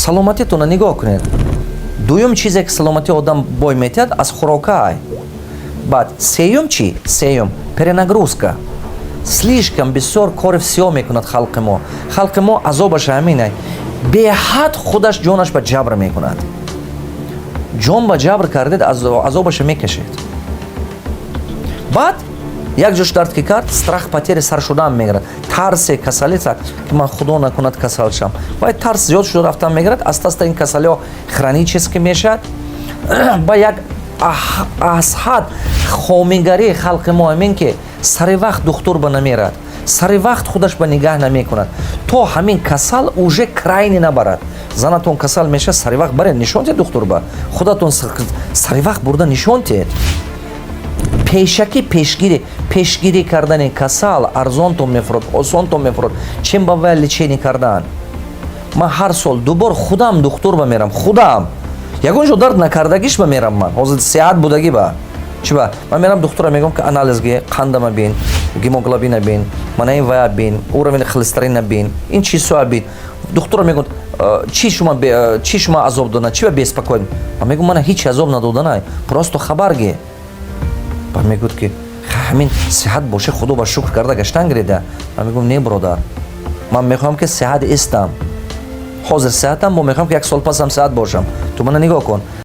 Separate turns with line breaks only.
Саломатитона нигоҳ кунед. Дуюм чизе, ки саломатии одам бой метиҳад, аз хӯрокаай. Баъд сеюм чӣ? Сеюм — перенагрузка. Слишком бисёр кори всё мекунад халқи мо. Халқи мо азобаш ҳаминай: беҳад худаш ҷонаш ба ҷабр мекунад. Ҷон ба ҷабр кардед, азобаша мекашед. Баъд як ҷош дард ки кард, страх потери сар шудаам мегирад, тарсе, касалӣ, ки ман, худо накунад, касал шам. Вай тарс зиёд шуда рафтан мегирад. Аста аста ин касалиҳо хронически мешавад. Ба як аз ҳад хомигарии халқи мо ҳамин, ки сари вақт духтур ба намерад, сари вақт худаш ба нигаҳ намекунад, то ҳамин касал уже крайний набарад. Занатон касал мешавад, сари вақт баред, нишон диҳед духтур ба. Худатон сари вақт бурда нишон диҳед. Пешакӣ пешгирӣ кардани касал арзонтон мефурод, осонтон мефурод, чем ба вай лечение кардан. Ман ҳар сол дубор худам духтур ба мерам. Худам ягон ҷо дард накардагиш ба мерам. Ман ҳозир сеҳат будагӣ ба чи ба ман мерам духтура, мегӯям, ки анализ ги, қандама бин, гемоглобина бин, мана ин вая бин, уровень холестерина бин, ин чизҳоа бин. Духтура мегӯяд: Чи шума азоб додана, чи ба беспокоен?» Ман мегӯям: «Мана ҳеч азоб надоданай, просто хабар ге». Баъд мегӯяд, ки ҳамин сеҳат боше, худо ба шукр карда гаштан гиреда. Ман мегӯям: «Не, бародар, ман мехоҳам, ки сеҳат истам. Ҳозир сеҳатам, бо мехоҳам, ки як сол пасам сеҳат бошам. Ту мана нигоҳ кун».